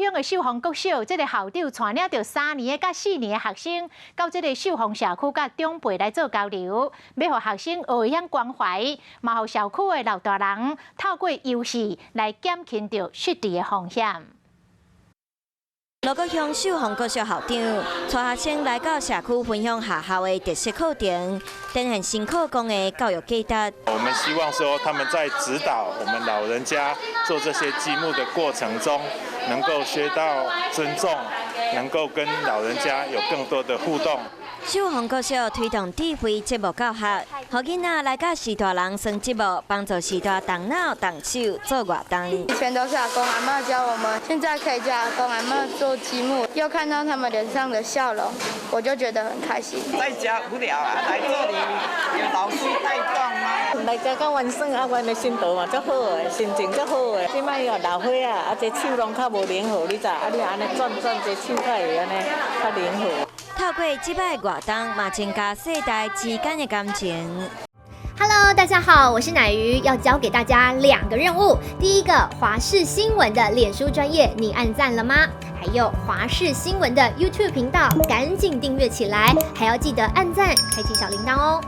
鄉的秀峰國小，這个校長帶領著3年佮4年的學生，到這个秀峰社區佮長輩來做交流，欲予學生學會曉關懷，嘛予社區的老大人透過遊戲來減輕著失智的風險。鑼鼓鄉秀峰國小校長帶學生來到社區分享學校的特色課程，展現新課綱的教育價值。我們希望說他們在指導我們老人家做這些積木的過程中，能夠學到尊重，能夠跟老人家有更多的互動。秀峰國小推動智慧積木教學，予囡仔來佮序大人耍積木，幫助序大動腦動手做活動。以前都是阿公阿嬤教我們，現在可以教阿公阿嬤做積木，又看到他們臉上的笑容，我就覺得很開心。在家無聊啊，來這裡有老師帶動啊。來遮佮玩耍啊，阮的心情嘛足好的，心情足好的。這擺哦老歲仔啊，這手攏較無靈活，你知？啊，你按呢轉轉，這手較會按呢較靈活。透過這擺活動，嘛增加世代之間的感情。 Hello，大家好，我是乃瑜，要交給大家兩個任務。第一個，華視新聞的臉書專頁，你按讚了嗎？還有華視新聞的 YouTube 頻道，趕緊訂閱起來，還要記得按讚，開啟小鈴鐺哦。